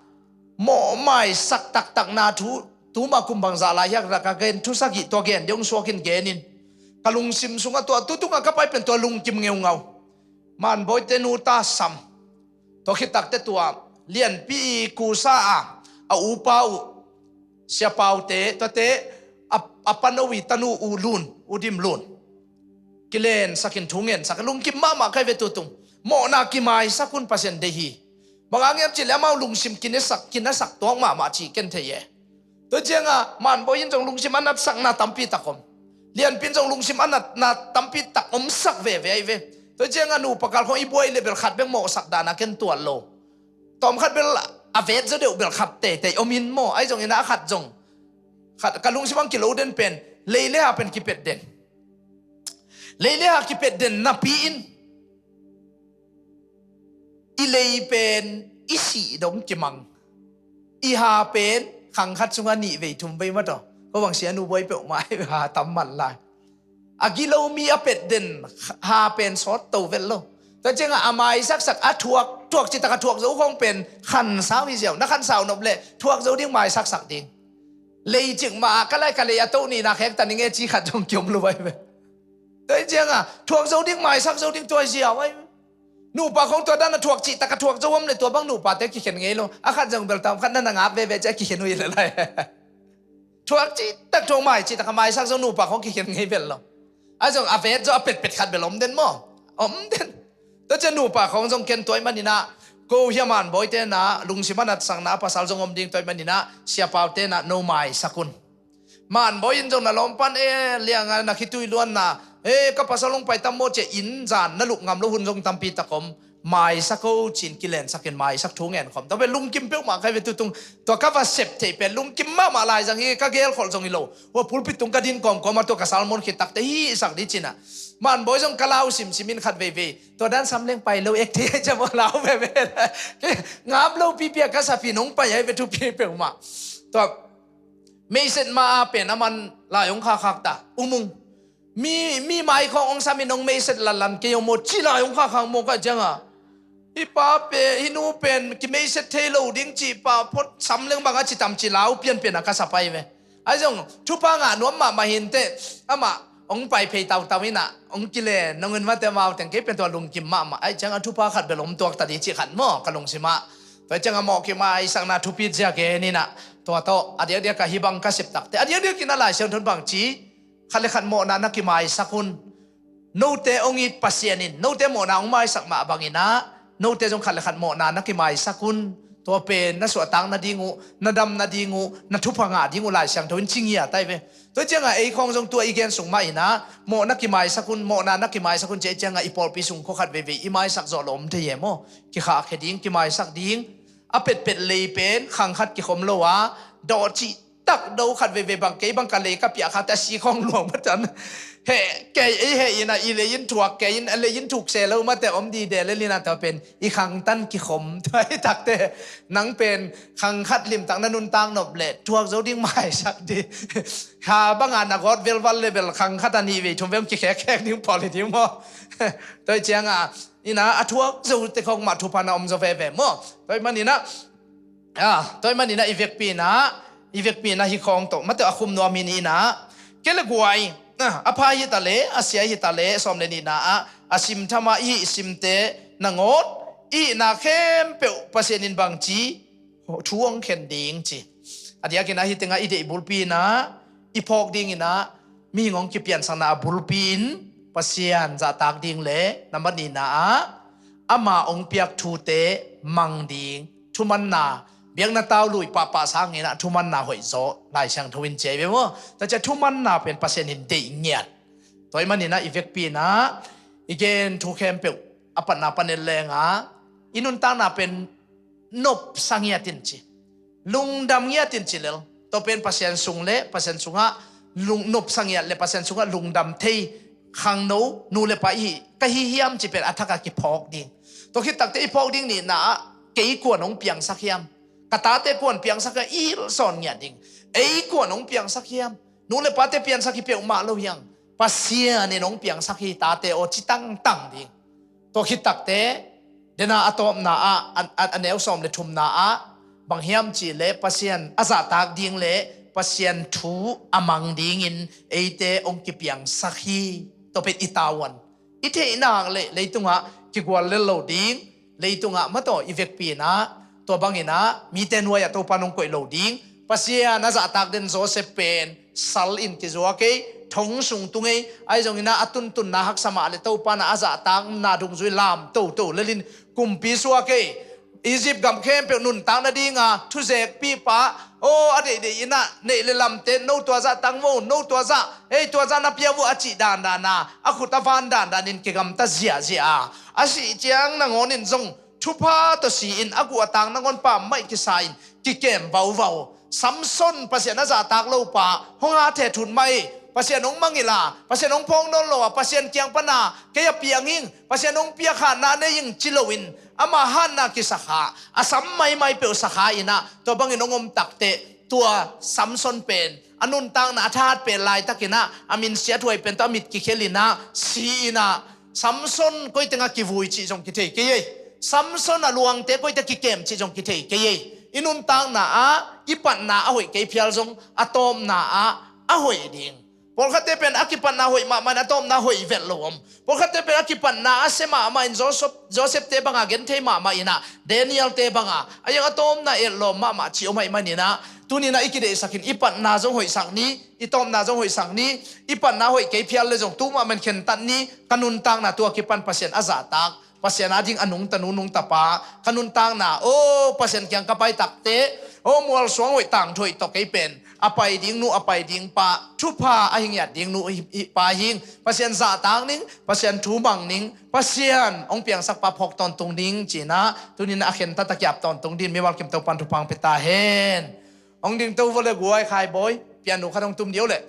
mawh maisak taktakna thu, tuma kum bangzah lai hiam ka gen, thu sagih tua gen ding hong suak in gen in. Ka lungsim sungah tua, tutungah ka pai pen tua lungkim ngeungau. Manbawite nu ta sam. Tua khit takte tua Lianpi i kusa a, a upa uh, Sia Paute, tuate, a, a pano i tanu U Lun, U Dim Lun. Kilensak in, thu ngensak, lungkim mahmah ka hi ve tutung. Mawhna kimaisak un Pasian deih hi. Bang hang hiam cih leh amau lungsim kinasak, kinasak tuak mahmah cih ken thei e. Tua ciangah Manbawi in zong lungsim a natsakna tampi tak om. Lianpi in zong lungsim a natna tampi tak omsak veve ahi ve. Tua ciangah nupa kal khawng i buai leh bel khat bek mawhsak dan a ken tuat lo. Tawmkhat bel a vet zaw deuh bel khat teitei om in maw. Ahi zongin a khat zong, khat ka lungsim ah kilo den pen, lei le ha pen kipet den. Lei le ha kipet den napi in i lei pen i sih dong kimang. I ha pen khang khat sungah nih vei thum vei mah tawh. Ko bang sia nu buai peuhmah ha tam man lai. A gilo mi a pet den ha pen sawt to vet lo. Tua ciangah a maisaksak a thuak, thuak citak a thuak zo khawng pen khansau hi ziau. Na khansau nop leh thuak zo ding, maisaksak ding. Lei cik mah a ka lai ka lei a to nihna khek ta ning e ci khat zong kiom lo vai ve. Tua ciangah thuak zo ding, maisak zo ding tua hi ziau vai ve. Nupa khawng tua dan a thuak citak a thuak zo om leh tua bang nupate kikhen ngei lo. A khat zong bel tawm khat na na ngap veve ci a kikhen uh hi leh lai. Thuak citak thuak mai citak a maisak zong nupa khawng kikhen ngei bel lo. A zong a vet zong a petpet khat bel om den maw? Om den. Tua ciang nupa khawng zong ken tua ahih manin ah ko hia Manbawi te na lungsim a natsakna a pasal zong om ding tua ahih manin ah Sia Pau te na no maisak un. Manbawi in zong na lawmpan e, lianga na khitui luanna e, ka pasal hong pai tam maw ci-a inn zan na lup ngam lo hun zong tampi tak om. Maisak o ci-in kilensakin maisak thu ngen khawm. Tua pen lungkim peuhmah ka hi ve tutung. Tua ka va sep theih pen lungkim mahmah lai zang hi, ka gelkholh zong hi lo. Hua pulpit tung ka din kawmkawm a tua ka sermon khit takte hih sak dih ci-in ah. Manbawi zong ka lau simsim in khat veivei tua dan sam leng pai lo ek thei ai ci-a maw lau veve. Ngap lo pipi a ka sapi nong pai ai ve thupi peuhmah. Tua meiset ma a pen a man lai hong khakkhak ta, um ung. Mi, mi mai khawng hong sam in hong meiset lanlan kei aw maw ci lai hong khakkhak maw ka cianga. Hi pa pen, hi nu pen kimeiset thei lo ding cih pa phot sam leng bang a ci tam ci lau pianpian a ka sa pai ve. Ahi zong thupha ngah nuam mahmah hi inteh, amah hong pai phei tautau in ah hong kilen nong in mate amau teng kei pen tua lungkim mahmah. Ahi cianga thupha khat bel om tuak ta dih cih khat maw ka lungsim ah. Tua cianga mawh kimaisakna thupi zia gen in ah tua tawh a diakdiak a hih bang ka sep takte a diakdiak in a Lai Siangtho in bang ci, khat le khat mawhna na kimaisak un. Note hong it Pasian in note mawhna hong maisak mah bangin ah note zong khat le khat mawhna na kimaisak un. Tua pen na suahtak nading uh, na dam nading uh, na thupha ngah ding uh Lai Siangtho in ci ngiat ai ve. Tua cianga ei khawng zong tua i gen sung mah in ah mawhna kimaisak un, mawhna na kimaisak un ci ei cianga i pawlpi sung khua khat veivei i maisak zawh lo om thei e maw? Kikhahkhia ding, kimaisak ding. A petpet lei pen khang khat kikhom lo a dawh cih tak do khat veivei bang kei bang ka lei ka piah kha ta si khawng luang matan. Heh kei ei heh in ah i lei in thuak kei in a lei in thuk se lo mate om dide le lina tua pen i khangtan kikhom tua hi takte. Nang pen khang khat limtak na nuntak nop le thuak zo ding maisak dih. Kha banga na gawt velval le bel khang khat a nih vei thum vei hong kikhekkhek ding pawl hi ding maw? Tua hi cianga in ah a thuak zote khawng mah thupha na om zaw veve maw? Tua hi manin ah Ah, tua hi manin ah i vekpi in ah, i vekpi in ah hi khawng tawh mate a khum nuam hi ni in ah. Kei le guai, ah, a pha hi ta le, a sia hi ta le, sawm le nihna ah a simtham ah i hih simte nangawn i hihna khempeuh Pasian in bang ci thu hong khen ding ci. A diakin ah hih tengah i deih bulpi in ah i phawk ding in ah mihing hong kipiansakna a bulpi in Pasian zahtak ding le nambat nihna ah ama hong piak thute mang ding, thumanna, biakna tau lui pahpah sangin ah thumanna hoih zaw Lai Siangtho in ci ai ve maw? Tua ciah thumanna pen Pasian in deih ngiat. Tua hi manin ah i vekpi in ah i gen thu khempeuh a patna panin lenga i nuntakna pen nopsa ngiat in ci, lungdam ngiat in ci lel. Tua pen Pasian sung le Pasian sungah lung, nopsa ngiat le Pasian sungah lungdam thei khangno nu le pa i hi ka hi hiam ci pen a thakah kiphawk ding. Tua khit takte i phawk ding nihna ah kei kuan hong piangsak hiam? Ka tate kuan piangsak hiam? I hilh sawn ngiat ding. Ei kuan hong piangsak hiam? Nu le pate piansak hi peuhmah lo hiam? Pasian in hong piangsak hi tate aw ci tangtang ding. Tua khit takte dena a tawpna ah a, a, a neu sawm le thumna ah bang hiam cih le Pasian a zahtak ding le Pasian thu a mang dingin eite hong kipiangsak hi. Tua pen i tavuan i theihna hang le leitungah kigual lel lo ding, leitungah mataw i vekpi in ah tua bangin ah mite nuai-ah Topa nong koih lo ding. Pasian a zahtak den Joseph pen sal in kizuak ei, thong sung tung ei, ahi zongin ah a tuntunna haksa mah le Topa na a zahtakna dungzui lam toto lelin kumpi suak ei. Egypt gam khempeuh nuntak nadinga thuzekpipa aw a deihdeih in ah neih le lamte no tua zah tang vo, no tua zah, ei tua zah na pia vo a cih dandan a a khut a van dandan in kigamta ziahziah a, a sih ciang nangawn in zong thupha tawh si-in a guh a tang nangawn pammaih kisa in kikem vauvau. Samson Pasian a zahtak lo pa hong hathe thut mah ei. Pasian hong mangilh a, Pasian hong phawk nawn lo a, Pasian kiang pana kei a piang ing, Pasian hong piak hatna nei ing ci loin ama hatna kisakha a sam maimai peuh sakha in ah tua bangin hong om takteh tua Samson pen a nuntakna a thahat pen laitakin ah a min siathuai pen tawh a mit kikhel in ah si in ah Samson koitengah kivui cih zong kithei kei ei. Samson a luangte koitengah kikem cih zong kithei kei ei. I nuntakna ah i patna a hoih kei phial zong a tawpna ah a hoih ding. Pawlkhatte pen a kipatna hoih mahmah in a tawpna hoih vet lo om. Pawlkhatte pen a kipatna a sia mahmah in Joseph, Joseph-te banga genthei mahmah in ah Daniel-te banga a iang a tawpna etlawm mahmah cih om ahih manin ah tuni in ah i kideihsakin i patna zong hoihsak ni, i tawpna zong hoihsak ni. I patna hoih kei phial le zong tu mahmah in khentat ni. Ka nuntakna tua kipan Pasian a zahtak, Pasian ading a nungta nu nungta pa ka nuntakna aw Pasian kiang ka pai takteh O mualsuang hoih tangthu hoih tawh kei pen a pai ding nu, a pai ding pa, thupha a hi ngiat ding nu, hi, hi pa hing. Pasian zahtak ning, Pasian thu mang ning, Pasian hong piangsak pa phawk tawntung ding cinah tunin a khen tata kiap tawntung din mimal kim Topan thupha hong pia ta hen. Hong ding to vua le guai khai bawi, pian nu khat hong tum dih o le.